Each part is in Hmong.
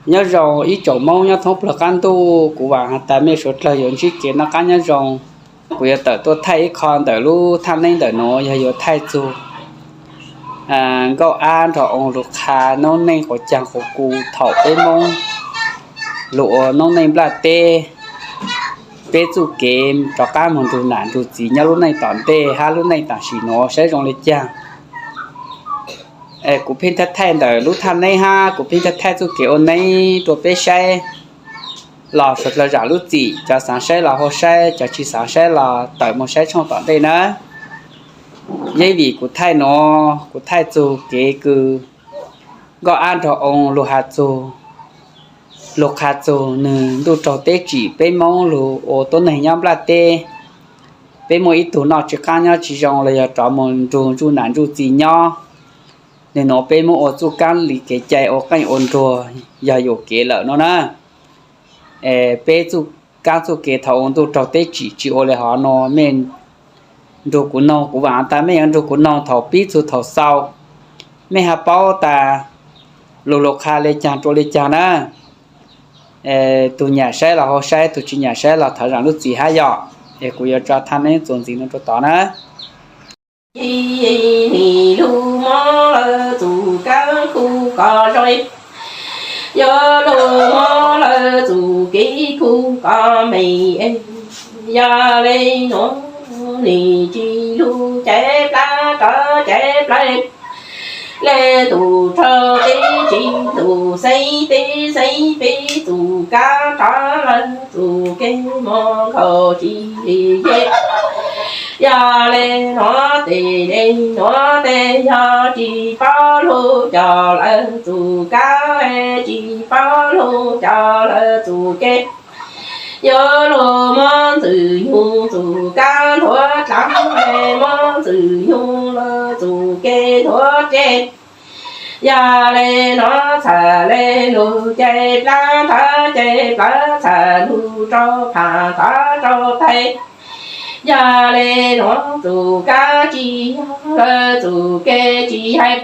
Nyob zoo ib tsoom Hmoob nyob thoob plaws qab ntuj, kuv vam has tas mej suav dlawg yuav ntsib kev noj qab nyob zoo. Kuv yuav tawm tuaj thaij ib qho ntawm lub thaj neeb ntawm nuav yog yuav thaij txug Nkauj Ab nrog oo lug qha noob neej quas caag quas ku thaum peb Moob lug ua noob neej nplaj teb, peb txuj kev rov qaab moog nrug nam nrug txiv nyob lub neej tom ntej hab lub neej tam sim nuav saib zoo le caag. Kuv pheej thaij thaij ntawm lub thaj neeb hab kuv pheej thaij thaij txuj kev ua neeb rua peb saib. Los suav dlawg zaam lub txim, cov xaav saib los ho saib, cov tsi xaav saib los tawm moog saib tshooj tom ntej na. Yeeb vim kuv thaij nuav kuv thaij txug kev kws Nkauj Ab nrog oo lug has txug, lug qha txug nwg ntuj raug teb tsim peb Moob lug ua tuab neeg nyob nplaj teb. Peb muaj ib tug noj tsi qaab nyob tsi zoo los yog rov moog nrug ntsuj nam ntsuj txiv nyob. Nwg nuav peb muab ua txuj kaab le kev cai ua qeej ua nruag yog yuam kev lawm no na. Peb txuj kaab txuj kev thaum ua ntuj raug teb tsim tsi ua le hov no, mej nrug kuv noog, kuv vaam has tas mej yuav nrug kuv noog thaum pib txug thaum xaus, mej ha paub tas lug lug qha le caag rua le caag na. Tug nyam saib los ho saib, tug tsi nyam saib los thov zaam lub txim hab yom. Es kuv yuav tso thaj neeb txuas ntxiv no rua tod na. Nim lug mob lawm txuj kaab kuj koj zoo, yuav lug mob lawm txuj kev kuj koj meej. Yog le nuav nim tsi lug caiv plab rov caiv plab, le tug rog teb tsi tug xeeb teb xeeb peb txuj kaab rov lawm txuj kev moog nkaus tsi le yeej. Yog le nuav tes le nuav tes yog tsi paub lug coj lawm txuj kaab, tsi paub lug coj lawm txuj kev. Yuav lug mob ntxwg nyoog txuj kaab nthuav dlaab, mob ntxwg nyoog lawm txuj kev nthuav ceg. Yog le nuav txhaj le lug caiv plab nthuav ceg plab, txhaj lug rau phaam nthuav rau taig. Yog le nuav txuj kaab tsi yog lawm txuj kev tsi hais.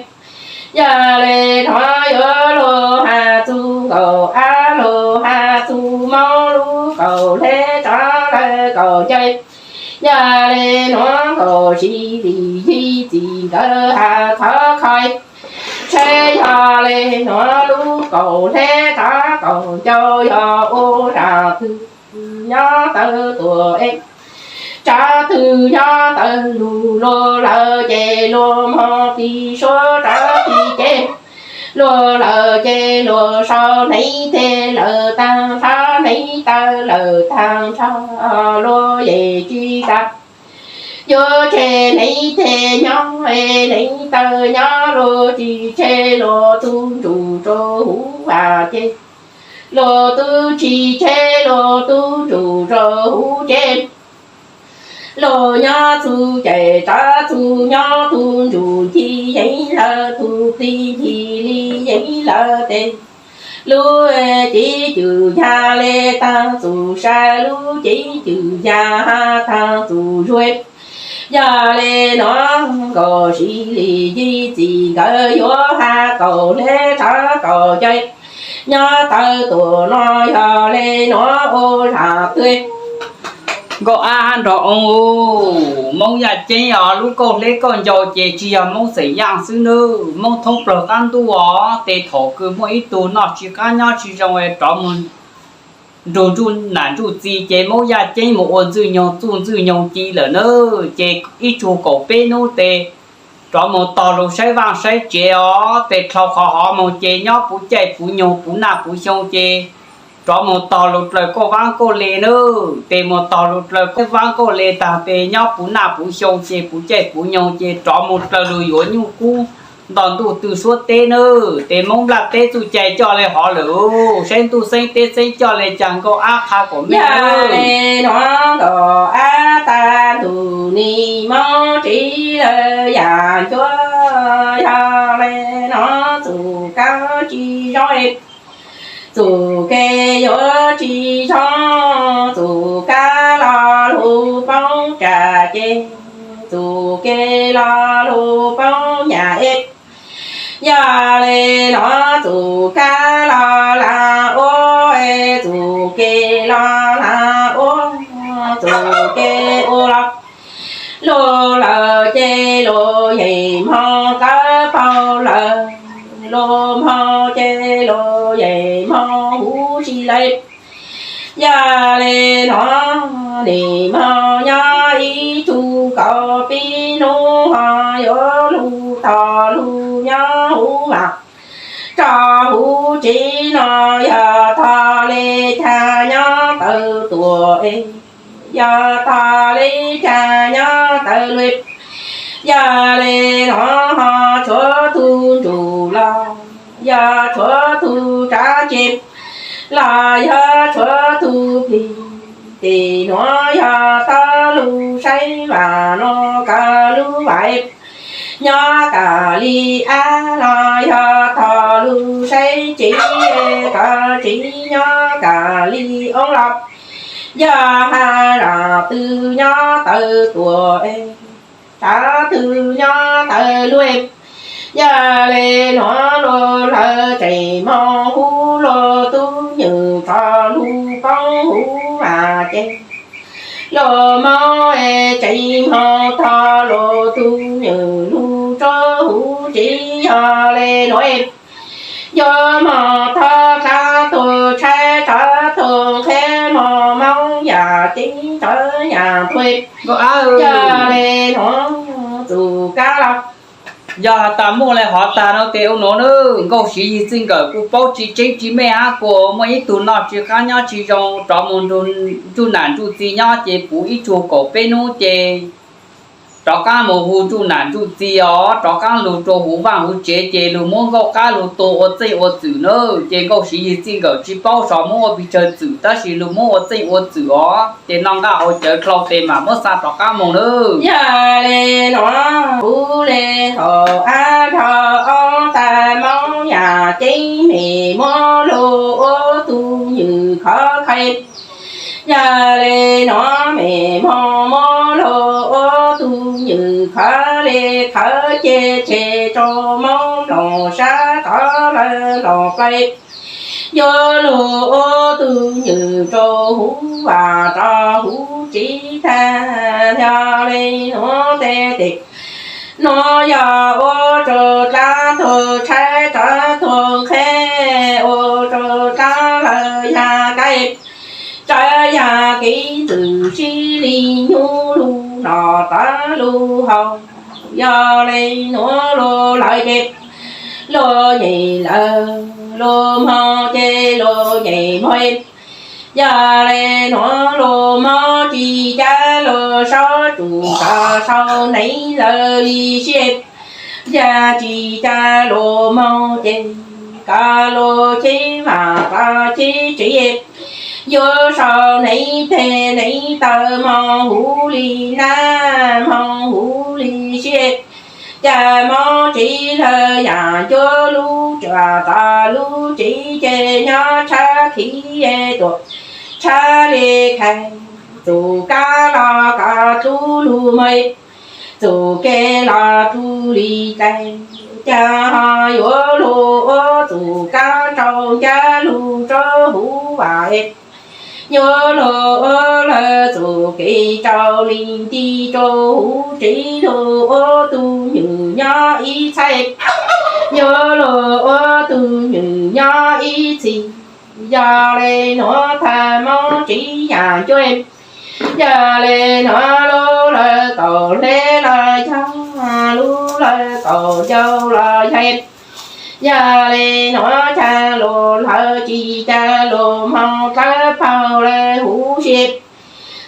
Yog le nuav yuav lug has txug nkaus ab lug has txug mob lub kaum hleb rov lawm kaum caug. Yog le nuav nkaus si li yig txim nkawd has thov khoi. Tsheb yog le nuav lub kaum hleb rov kaum caug yog ua zaam twg nyob tawg tuam es. Tsav twg nyob tawg lug luag lawm ces luag moog plig suab tsav plig ces. Luag lawm ces luag sau hneev teg lawm taag nrho, hneev taw lawm taag nrho, luag yeej tsi tsav. Yuav tseg hneev teg nyob es hneev taw nyob, luag tsi tseg luag tub ntsuj rua huv vas ces. Luag tub tsi tseg luag tub ntsuj rua huv ces. Luag nyob txug ces tsav txug nyob, tub ntsuj ncig yeev lawm, tub plig ncig li yeev lawm tes. Lub cev cwm yag le taag txuj sai, lub cev cwm yag has taag txuj zuag. Yog le nuav nkaus si li yig txim nkawd yuav has kaum hleb rov kaum caug. Nyob tawg tuam no yog le nuav ua zaam twg. Nkauj Ab nrog oo, Moob Yaj Ceeb os, lub kauj hleb kauj ncau ces tsi yog Moob xeem Yaj xwb nawb, Moob thoob plawg qaab ntuj os. Tes thaum kws muaj ib tug noj tsi qaab nyob tsi zoo rov moog nrug ntsuj nam ntsuj txiv ces Moob Yaj Ceeb moog ua ntxwg nyoog txuj ntxwg nyoog ci lawm nawb. Ces ib tsug kaum peb nub tes rov moog tog lug saib vaaj saib tsev os. Tes dlhau qhov hov moog ces nyob puv caij puv nyoog puv naj puv xyoo ces rov moog tog lug dlaws kauj vaab kauj le nawb. Tes moog tog lug dlaws kauj vaab kauj le taag tes nyob puv naj puv xyoo ces puv caij puv nyoog ces rov moog dlaws lug yuav nyuj kub nto ntuj tw suab teb nawb. Tes Moob nplaj teb txuj cai coj le hov lawm, saib ntuj xeeb teb xeeb coj le caag. Nkauj Ab qha kuas mej le nuav Nkauj Ab taag ntug nim mob tsev lawm yaam ncuab, yog le nuav txuj kaab tsi zoo, txuj kev yuav tsi zoo, txuj kaab lo lug poob tsam ces, txuj kev lo lug poob nyam es. Yog le nuav txuj kaab lo lug Luag moog ces luag yeej moog huv si lawm. Yog le nuav nim moog nyob ib tug kaum peb nub ho yuav lug tog lug nyob huv vaaj rua huv tsev no, yog tog le caag nyob tawv tuam es, yog tog le caag nyob tawv lug, yog le nuav ho tshuav tug ntsuj los, yog tshuav tug tsav tsev los, yog tshuav tug plig, tes nuav yog tog lug saib vaaj nuav koj lub vaaj nyob kam li ab los, yog tog lug saib tsev koj tsev nyob kam li oob los, yog has zam twg nyob tawv tuam es, tsav twg nyob tawv lug, yog le nuav luag lawv tseem moog huv luag tub nyuam tso lug poob huv vaaj ces, luag moog es tseem moog tog luag tub nyuam lug rua huv tsev, yog le nuav yuav moog tog dlaab tug tshaib tsav tug nqheb moog moob yam ceeb tsawv yam tuag, yog le nuav txuj kab los. Yog has tas muaj le hov tag no tes ua nuav nawb, Nkauj Siv Yig txij nkawm kuj paub tsi tseeb tsi meej hab kuj muaj ib tug noj tsi qab nyob tsi zoo rov moog nrug ntsuj nam ntsuj txiv nyob ces puv ib tsug kaum peb nub ces rov qab moog hu ntsuj nam ntsuj txiv os, rov qab lug rua huv vaaj huv tsev ces lug muab Nkauj Qab lug tua ua txeej ua txwm nawb. Ces Nkauj Siv Yig txij nkawm tsi paub xyov muab ua pes tsawg txwm tab sis lug muab ua txeej ua txwm os, ces noj nqaj haus cawv dlhau tes mam muab xa rov qab moog nawb. Yog le nuav kuv le thaum ab dhau ob tag moob yam ceeb mem muab lug ua tug nyuam khov kho, yog le nuav mem moog muab lug ua tug nyuam khov le khov ces tseg rua moob loog sab tod lawm los plawg, yuav lug ua tug nyuam rua huv vaaj rua huv tsev tag. Yog le nuav tes tes nuav yog ua rua dlaab tug tshaib tsav tug nqheb, ua rua dlaab lawv yag kab tsawv yag kev ntxwv sib li nyuj lug los tawv lug haus. Yog le nuav lug lawm ces lug nyem lawm, lug moog ces lug nyem moog. Yog le nuav lug moog tsi ca lug saub tsum kov sau neev lawv li sib, yog tsi ca lug moog ces kov lug cheb vaaj rua cheb tsev, yuav sau neev peg neev taw moog huv li nab moog huv li sib, ca moog tsev lawv yaam cuab lub tsuas txog lub tsev ces nyob tshab khiv tuam tshab le khais, txuj kab los kov dlub lug moog, txuj kev los dlub li tais, ca ho yuav lug ua txuj kab rau ncaj lug rua huv vaaj, yuav lug ua lawv txuj kev rau li nti rua huv tsev lug ua tug nyuam nyob ib txhais, yuav lug ua tug nyuam nyob ib txhis. Yog le nuav tag moob tsev yaam cuab, yog le nuav lub lawv kaum hleb los yog, lub lawv kaum ncau los yog, yog le nuav ca lug lawv tsi ca lug moog dlawb paug lawv huv si,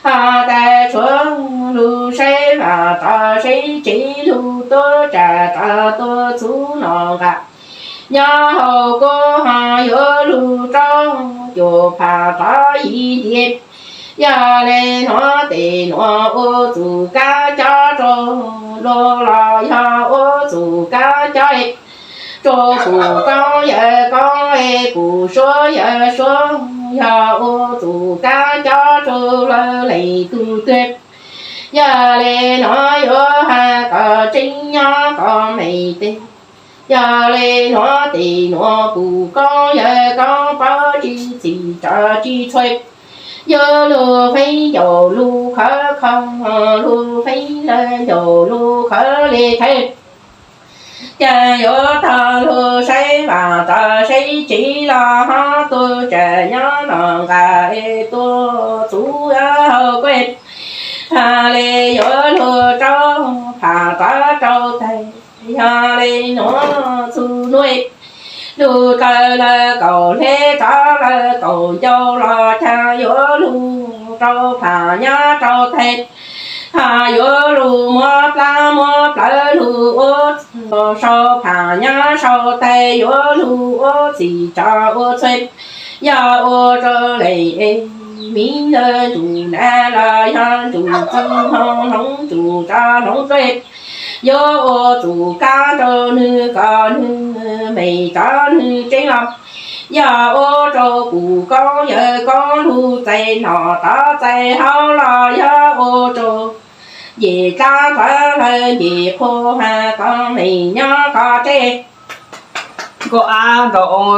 ho tas tshuav lug saib vaaj rua saib tsev lug tuab tsaam rua tuab txuv nom nqaj, nyob hauv kuab ho yuav lug rua cuam pham rua yim ntiav. Yog le nuav tes nuav ua txuj kab cob rua luag los yog ua txuj kab cob rua kuv koob yawg koob es kuv suab yawg suab, yog ua txuj kab cob rua lawv leej tug twg. Yog le nuav yuav has kom tseeb nyob kom meej tes, yog le nuav tes nuav kuv koob yawg koob paub tsi txhim tsawv tsi txhua, yuav lug feeb ncaus lug khawv kho, lug feeb lawv ncaus lug khawv le khawv, Cas yuav tau lug saib vam tod saib tsev los ho tuaj tsaam nyob no nqa es tuaj txuv hauv kuaj. Has le yuav lug rau pham tod rau taig, yog le nuav txug nuav lug tawm lawm kaum hleb tod lawm kaum ncau los cas yuav lug rau pham nyob rau taig. Has yuav lug muab plab muab plawv lug ua txuj sau pham nyob sau taig yuav lug ua txim tso ua txhua. Yog ua rau leej es miv ntawd ntsum nav los yog ntsum txwj hmoo hloov ntsum tso hloov txhua. Yuav ua txuj kab rau nwg kom nwg meem tso nwg tseeb los yog ua rau kuv koob yawg koob lug txais nom tod txais hauv los yog ua rau nce dlaab ntawv lawv nce qhua has kom meem nyob qhov tseeb. Nkauj Ab nrog oo,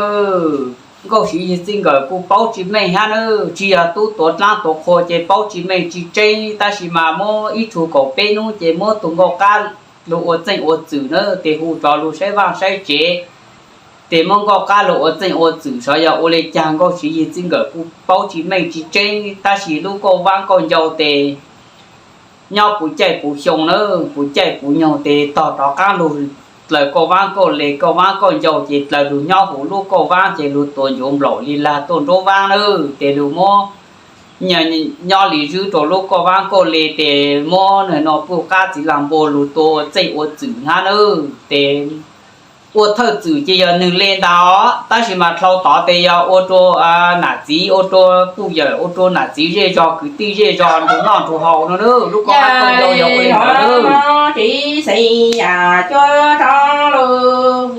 Nkauj Siv Yig txij nkawm kuj paub tsis meej hab na, tsis yog tub tuav dlaab tuav qhua ces paub tsis meej tsis tseeb, tab sis mas muab ib tsug kaum peb nub ces muab tug Nkauj Qab lug ua txeej ua txwm na, tes hu rov lug saib vaaj saib tsev, tes muab Nkauj Qab lug ua txeej ua txwm, xyov yog ua le caag Nkauj Siv Yig txij nkawm kuj paub tsis meej tsis tseeb, tab sis lub kauj vaab kauj ncau tes nyob puv caij puv xyoo na, puv caij puv nyoog tes tog rov qaab lug dlaws kauj vaab kauj le kauj vaab kauj ncau ces dlaws lug nyob huv lub kauj vaab ces lug tuav ncuav nplaum li lag tuaj nruab vaab na, ces lug muab nyob li zwb rau lub kauj vaab kauj le tes muab nwg no puj qab txiv lag npua lug tua ua txeej ua txwm hab na, tes ua thawj txwm ces yog nwg le ntag, tab sis mas dlhau tod tes yog ua rua nam txiv, ua rua puj yawm, ua rua nam txiv zej zog kwv tij zej zog nrug noj nrug haus no na, lub kauj vaab kauj ncau yog ua le ntawd na. Tsis xeeb yam cuab rov lug,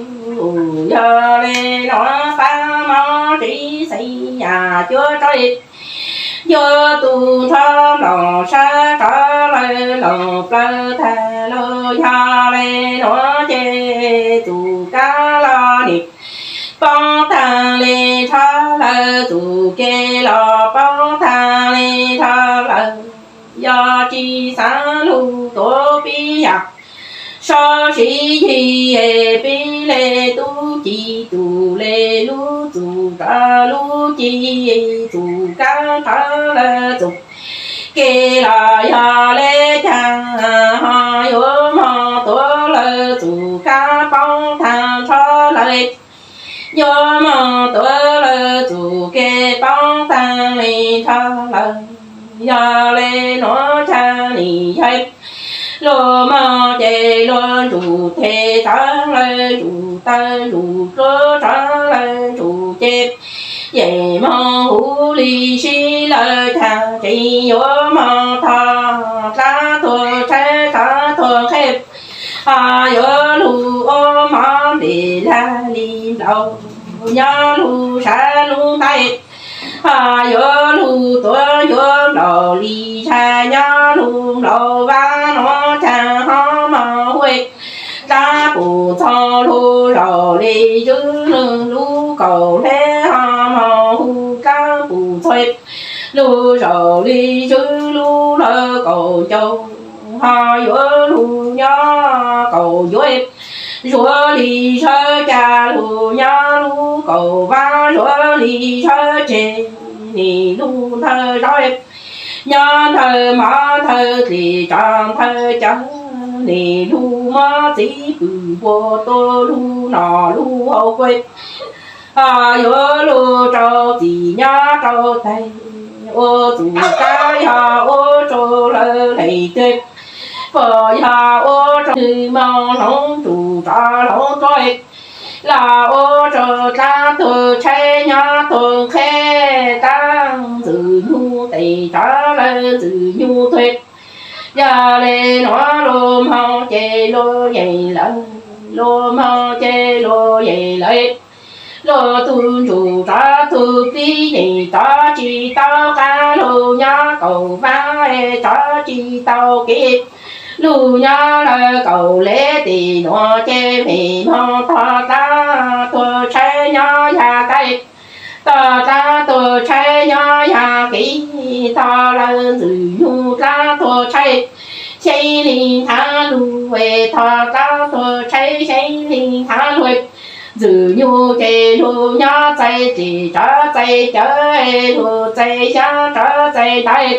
yog le nuav pab mob tsis xeeb yam cuab rov, yuav tu nrho nplaum sab rov lawm loos plawv tag lug, yog le nuav ces txuj kab los nim poob taag le nrho lawm, txuj kev los poob taag le nrho lawm. Yog tsis xaav lug tuav pib yam, so siv yig es pib le tub ci tus le lub txuj rov lub ci, txuj kab rov lawm txuj kev los yog le caag ho yuav moog tuav lawm txuj kab poob taag nrho lawm. Yuav moog tuav lawm txuj kev poob taag le nrho lawm. Yog le nuav caag nim yog luag moog ces luag ntsug teg tov lawm, ntsug taw ntsug dluab tov lawm, ntsug ces yeej moog huv li sib lawm, caag tseem yuav moog tog dlaab tuag tshaib dlaab tuag qheb, ho yuav lug ua mov nplej lag li nplaum nyob lug sab lub ntaib, ho yuav lug tuav yuav nplaum li zag nyob lug nplaum vaab nuav caag ho moog huv, dlaab pum txog lug zaum le zwb lug lub kaum hleb ho moog huv dlaab pum txog lug zaum le zwb lub lawv kaum ncau, ho yuav lug nyob kaum yuav zuav li zawb ca lug nyob lub kaum vaab zuav li zawb tseg, nim lug ntawg zaub nyob ntawg mov ntawg dlim tso ntawg cawv, nim lug muab txiv pwm npua tua lug nom lug haus kuaj, ho yuav lug rau txim nyob rau taig, ua txuj kab yog ua rau lawv leej twg, puas yog ua rau nwg moog hloov ntsum rov hloov tuaj, los ua rau dlaab tuag tshaib nyob tuag qheb, dlaab ntxwg nyug tes rov lawm ntxwg nyug tuag. Yog le nuav luag moog ces luag yeem lawm, luag moog ces luag yeem lawm. Luag tug ntsum rov tug plib yeem rov tsis tau qab, lug nyob kaum vaab rov tsis tau kev, lug nyob lawm kaum le tes nuav ces mej moog tog dlaab tuag tshaib nyob yag taig, tog dlaab tuag tshaib nyob yag kev, tog lawm ntxwg nyug dlaab tuag tshaib, Xyeeb li nthav lug, thov rov tuag tshaib xyeeb li nthav lug. Ntxwg Nyug ces lug nyob txais txim rov txais cawv, lug txais xyab rov txais ntaiv,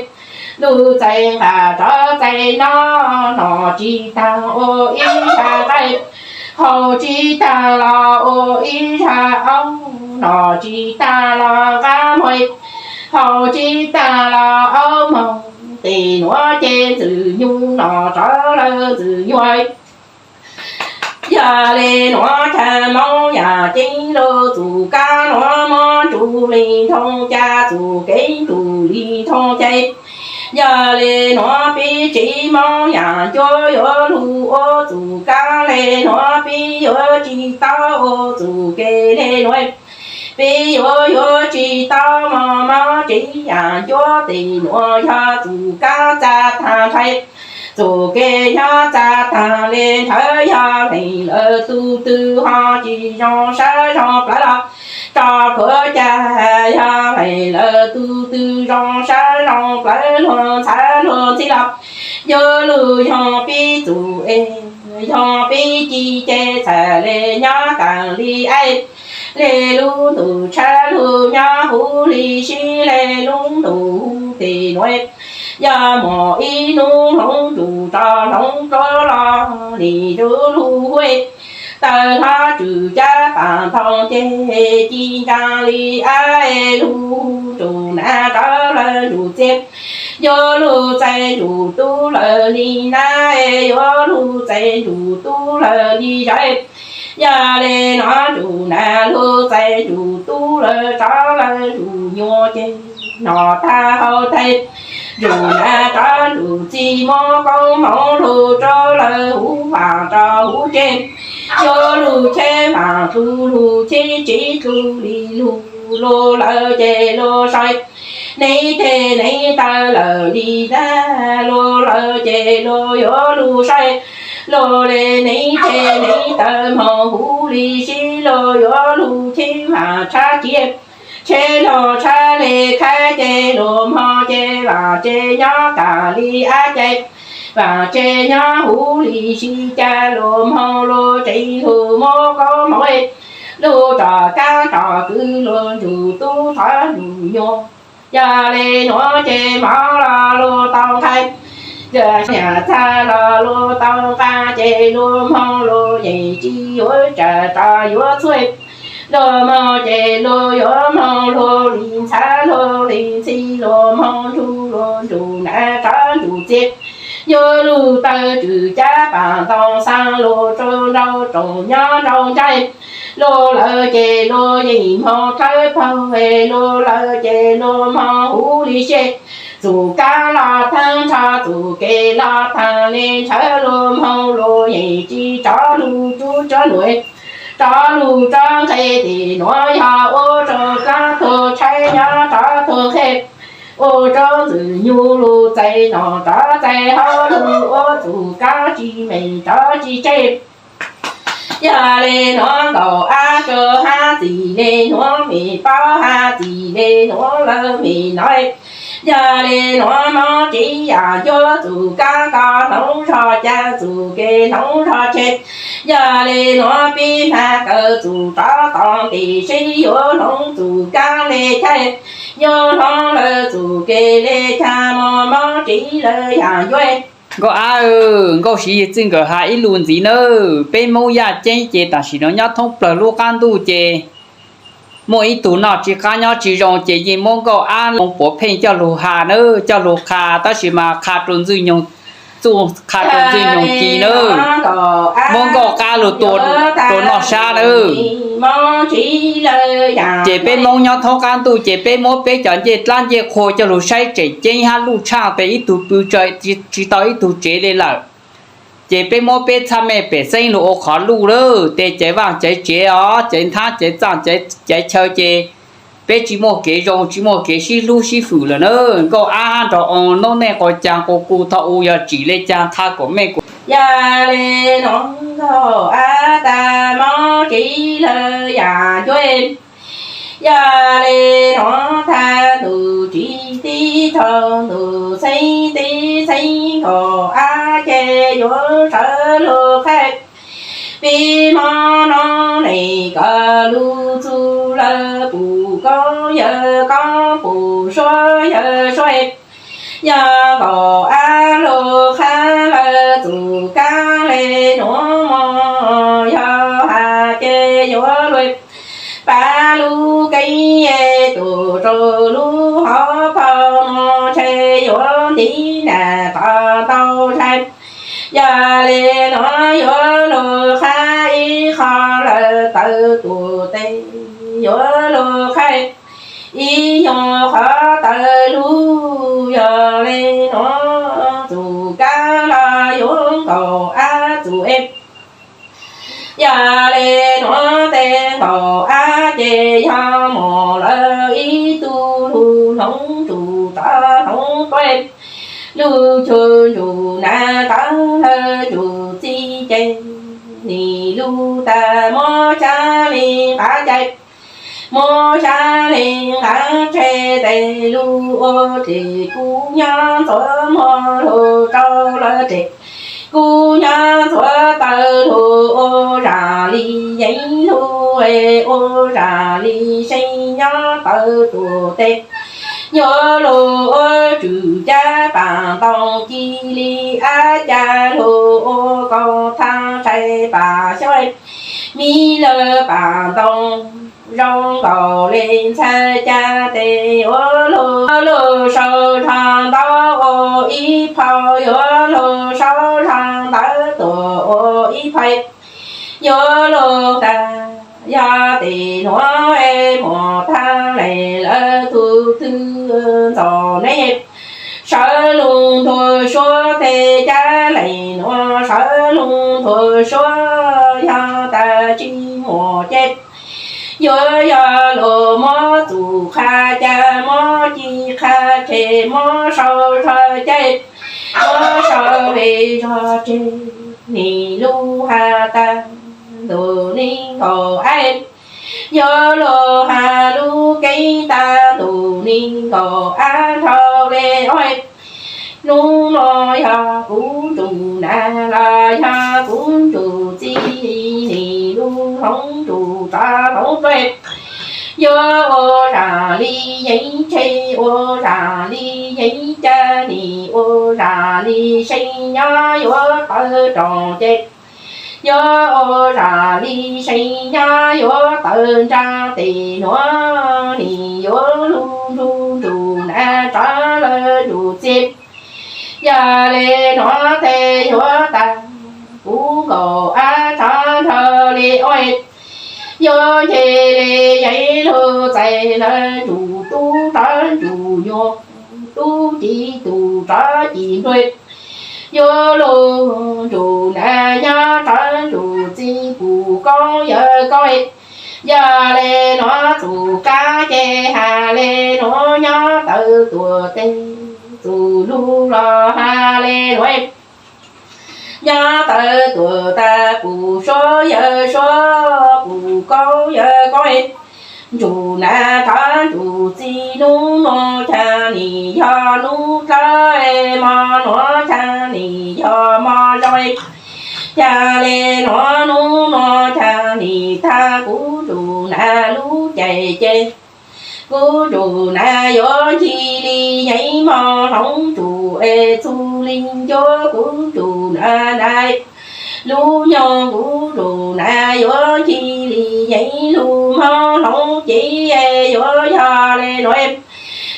lug txais nqaj rov txais nob, nom tsis taag ua ib zag nqaij, haus tsis taag los ua ib zag aub, nom tsis taag los nqaj muag, haus tsis taag los aub moog. Tes nuav ces Ntxwg Nyug nom rov lawm Ntxwg Nyug. Yog le nuav chaw Moob yaam ceeb lug, txug kaab nuav muab nrug li nroo ca, txug kev nrug li nroo ca. Yog le nuav peb tsev Moob yaam ncuab yuav lug ua, txug kaab le nuav peb yuav tsis tau ua, txug kev le nuav peb yuav yuav tsis tau moog. Moob tsev yaam ncuab tes nuav yog txug kaab txag taag nrho, txug kev nyob txag taag le nrho. Yog leej lawv tug twg ho tsis zoo sab zoo plawv los rov khuv ca, yog leej lawv tug twg zoo sab zoo plawv, luag ntxhab luag ntxhib los yuav lug yoog peb txug es, yoog peb ci ces txhaj le nyob taag li ab. Le lub ntuj tshab lug nyob huv li sib, le lub ntuj huv tes nuav. Yog muaj ib nub hloov ntsug rov hloov rov los nim ntsug lug huv, tawg hlob tswm cab paam ntoo ces ci ntsaa li ab, lug ntsug nav rov lawm ntsug txiv, yuav lug txais ntsug tub lawm li nab, yuav lug txais ntsug tub lawm li zais. Yog le nuav ntsug nav lug txais ntsug tub lawm rov lawm ntsug nyuas ces nom tag hau tag, ntsug nav rov ntsug txiv muab koob moov lug rov lawm huv vaam rov huv tsev, yuav lug cheb vaam dlug lug cheb tsev dlug li lug, lug lawm ces lug saib neeb teg neeb taw lawm li nab, lug lawm ces lug yuav lug saib lug le neeb teg neeb taw moog huv li sib, lug yuav lug cheb vaam tshab ciav, cheb lug tshab le khaib ces lug moog ces vaam tsev nyob taag li ab ces, vaam tsev nyob huv li sib ca, lug moog lug tsev lug muab koob moov, lug rov kaab rov kwv lug ntsug tub rov ntsug nyuas. Yog le nuav ces mov los lug tau nqaa, yog nyam txag los lug tau nqaa ces lug moog lug yeej tsis yuav tsam rov yuav txhua, lug moog ces lug yuav moog lug li ntxhab lug li ntxhi, lug moog ntsug lug ntsug nav rov ntsug txiv, yuav lug taw tswm cab paam ntoo xaa lug rua nrau roos nyob nrau ntsais, lug lawm ces lug yeej moog dlawb paug, lug lawm ces lug moog huv li sib, txug kaab los taag nrho txug kev los taag le nrhawv, lug moog lug yeej tsis rov lug rub rov nuav, rov lug rov nqe tes nuav yog ua rua dlaab tug tshaib nyob rov tug nqe, ua rua Ntxwg Nyug lug txais nom rov txais hauv lug ua txug kaab tsis meem rov tsis tseg. Yog le nuav nkaum ab rua hab txim le nuav mej paub hab txim le nuav lawv mej nov. Yog le nuav Moob tsev yaam ncuab txug kaab koj hloov zog ca txug kev hloov zog tseg. Yog le nuav peb hab kawg txug rov tom tes seb yuav hloov txug kaab le caag, yuav hloov lawm txug kev le caag. Moob tsev lawv yaam ncuab. Nkauj ab, Nkauj Siv Yig txij nkawm has ib lus ntxiv nawb. Peb Moob yaj ceeb ces tam sim no nyob thoob plawg lub qaab ntuj ces muaj ib tug noj tsis qab nyob tsis zoo ces yeej muab Nkauj ab loo puav pheej coj lug has nawb, coj lug qha, tab sis mas qha rua Ntxwg Nyoog, txuj qha rua Ntxwg Nyoog ci nawb. Muab Nkauj ab lug tua rua noj sab nawb. Ces peb Moob nyob thoob qaab ntuj ces peb muab peb cov ncej dlaab ncej qhua coj lug saib tseem ceeb hab luj tshaaj tes ib tug pw tsis tau ib tug tsev le lawm. Ces peb muab peb txhab mej pem xeeb lug ua qhov luj lawm, tes caiv vaaj caiv tsev os, caiv nthab caiv txaaj caiv chaw ces peb tsis muaj kev zoo tsis muaj kev sib hlub sib fwm lawm nawb. Nkauj ab nrog oo noob neej quas caag quas kuv thaus u yog tsim le caag qha kuas mej kuas. Yog le nuav Nkauj ab tas Moob tsev lawv yaam ncuab. Yog le nuav tag ntuj tsis tib thaug ntuj xeeb tib xeeb Nkauj ab yuav sawv lug qhaib. Pib hmo no neeg kawg lug txug lawm, puj koob yawg koob puj suab yawg suab, yog nkaus ab lug qhaib lawm txug kaab le nuav mog, yog has ces yuav lug pav lub keeb tus rau lub hauv paug no, ntshe yuav ntiv nam qhov ntau ntshai. Yog le nuav yuav lug qhaib ib qho lawm tawv tuam tes, yuav lug qhaib ib nyuag qhov tawv lug. Yog le nuav txug kaab los yuav nkaus ab txug es, yog le nuav tes nkaus ab ces yog moog lawm ib tug lug hloov ntsug rov hloov tuaj, lug cuag ntsug nam rov lawm ntsug txij ces, nim lug tag muab xyaa le nqav cai, muab xyaa le nqav tseg tes lug ua tes kuv nyob ntxuav muag lug rau lawv tes, kuv nyob ntxuav taw lug ua zam li yeeb lug, ua zam li seeb nyob tawv tuam tes. Yuav lug ua tswm cab paam ntoo ci li ab ca lug ua kaus thaab sai paam xyoob, mi lawv paam ntoo zoo nkaus le ntxhais ca tes. Yuav lug, lug sau zog ntawv ua ib phau, yuav lug sau zog ntawv tuam ua ib phau, yuav lug tag. Yog tes nuav muam Thaaj Leej lawv tug twg ntxaus neb, sawv lug ntuag suab tes, cab leej nuav sawv lug ntuag suab, yog tag tsi muam ces yuav yog lug muab txuj qha ca, muab ci qha tseg, muab sau zog ces, muab sau le zog tseg, nim lug has tag ntuj neeg nkaus ab, yuav lug has lub keeb tag ntuj neeg nkaus ab nrhau le ua. Nub nua yog kuv ntsug nam los yog kuv ntsug txij, nim lug hloov ntsug rov hloov tuaj, yuav ua zam li yeeb tseg, ua zam li yeeb ca, nim ua zam li seeb nyob yuav tawv roos ces, yuav ua zam li seeb nyob yuav tawv ntsa. Tes nuav nim yuav lug nrug ntsug nam rov lawm ntsug txij, yog le nuav tes yuav tag, kuv nkaus ab rov nrhau le ua. Yuav nce le yeeb lug txais lawm ntsug tub rov ntsug nyuas, tub ci tug rov ci nplua, yuav lug ntsug nam nyob rov ntsug txij, puj koob yawg koob, yog le nuav txug kaab ces has le nuav nyob tawv tuam tes, txug lug los has le nuav nyob tawv tuam tag, puj suab yawg suab, puj koob yawg koob, ntsug nam rov ntsug txij. Nub nua ca nim yog nub dlawb, mo nua ca nim yog mo zoo, ca le nuav nub nua ca nim tag, kuv ntsug nam lub caij ces, kuv ntsug nam yuav nce li yeeb mo hloov ntsug es txug li ncuab, kuv ntsug nam nam lub nyoog, kuv ntsug nam yuav nce li yeeb lug mo hloov ces, yuav yog le nuav,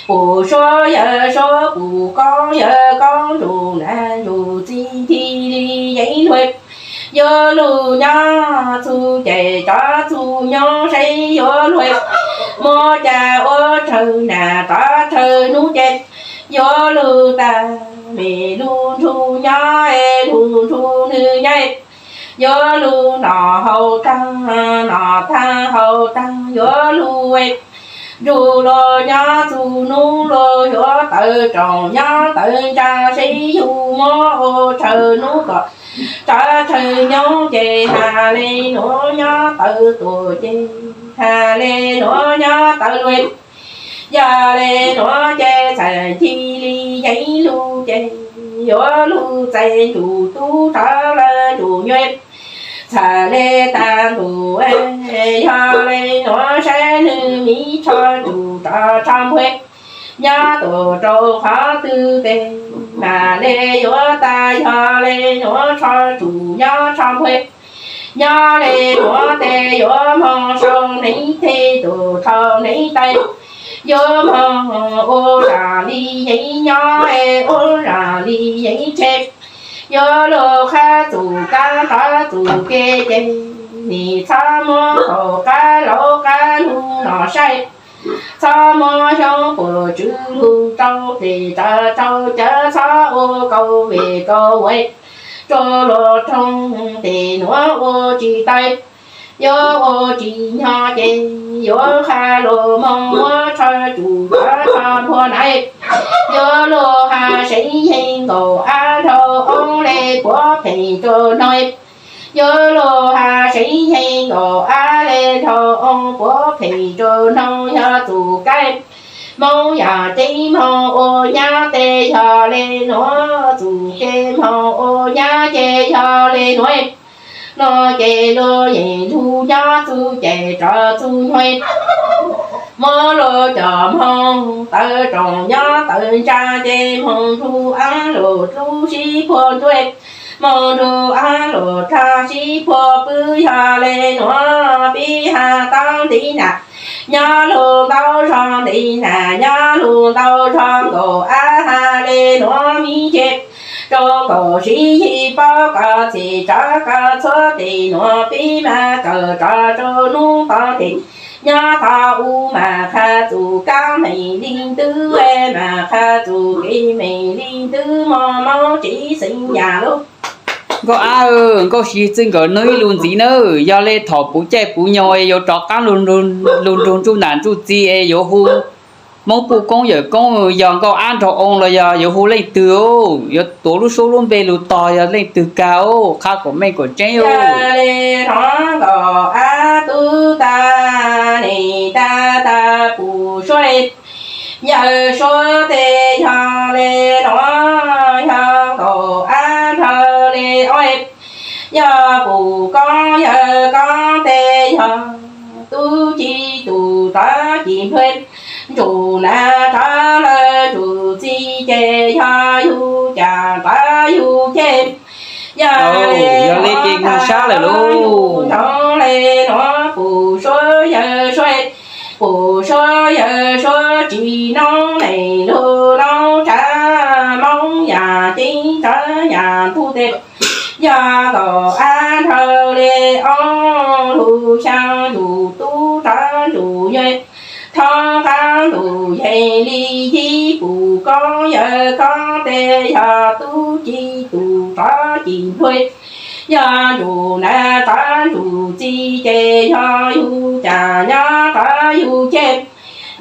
puj suab yawg suab, puj koob yawg koob, ntsug nam ntsug txij nce li yeeb lug, yuav lug nyob txug caij rov txug nyob, seb yuav lug muab ca ua rhawv nam rov rhawv nub ces, yuav lug tag me lug nrug nyob es lug nrug nwg nyob, yuav lug noj haus taag, noj taag haus taag yuav lug nrug luag nyob txug nub luag yuav tawv roos nyob tawv ntsa, seb yug muab ua rhawv nub kom rov rhawv nyob ces has le nuav nyob tawv tuam ces, has le nuav nyob tawv luag, yog le nuav ces txhais nce li yeeb lug ces, yuav lug txais ntuj tub rov lawm ntuj nyuj, txham le tag ntuj, yog le nuav saib nwg miv tsho tsuj rov tsho npua, nyob tuaj rau qhov twg tes mam le yuav tag, yog le nuav tsho tsuj nyob tsho npua, nyob le nuav tes yuav moog sau hneev teg tuaj rau hneev taw, yuav moog ua zam li yeev nyob, ua zam li yeev tseg, yuav lug qab txuj kaab qab txuj kev ces, nim txhob muab kaum qab laug qab lug no saib, txhob muab xyoob puam tswv lug rau plig rau cawv, txhob ua kaum vim kaum vaiv rua luag roog, tes nuav ua tsis tau, yuav ua tsis nyog ces, yuav has lug moog muab tsho tsuj rov tsho npua na, yuav lug has seev yeeg nkaus ab nrau oob le puav pheej rua noog, yuav lug has seev yeeg nkaus ab le nrau oob puav pheej rua noog, yog txuj kaib Moob yog ceeb moog ua nyab tes yog le nuav, txuj kev moog ua nyab ces yog le nuav, nuav ces lug yeej lug nyob txuj ces rov txuj nyuag, muab lug coj moog tawv rooj nyob tawv ntsa ces moog nrug ab lug dlub sib puag nruab, moog nrug ab lug dlaag sib puag pw, yog le nuav pib has tau ntiv nam, nyob lug ntau zog ntiv nam, nyob lug ntau zog nkaus ab, has le nuav miv ntseg rua nkaus sib yig paub koj txhij rov koj txhua tes nuav pib mas kawm rov rua nub tog tes, nyob tog u mas qha txuj kaab meej li ntwb, mas qha txuj kev meej li ntwb, moog moog tsev xeeb yam lug. Nkauj ab, Nkauj Siv txwj nkawm nug ib lug ntxiv nawb, yog le thaum puv caij puv nyoog es yuav rov qaab lug nrug ntsuj nam ntsuj txiv es yuav hu Moob puj koob yawm koob, yog Nkauj ab nraug oo los yog yuav hu leej twg? Yuav tuav lub suab lub npe lug tog yog leej twg kag? Qha kom meej kom tseeb. Yog le nuav Nkauj ab tub tag, nim tag tag puj suab, yawm suab tes yog le nuav, yog Nkauj ab nraug le oo, yog puj koob yawm koob tes yog tub ci tub rov ci nplua, ntsug nam rov lawm ntsug txiv ces yog yug cam rov yug ceg. Yog le ces moog sab lawm lauj. Nrov le nuav puj suab yawm suab, puj suab yawm suab tsis noob neej lug noob tshav, Moob yam ceeb tsawv yam ntug tes, yog Nkauj ab nraug le oo, lug xyaa ntsug tub rov ntsug nyuag, thoob qaab ntuj yeeg li yig, puj koob yawm koob tes yog tub ci tub rov ci nplua, yog ntsug nam rov ntsug txiv ces yog yug cam nyob rov yug ceg.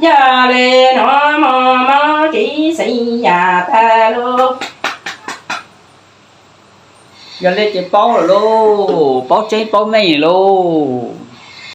Yog le nuav moog moog tsev xeeb yam tag lug. Yog le ces paub lawm lauj, paub tseeb paub meej lauj.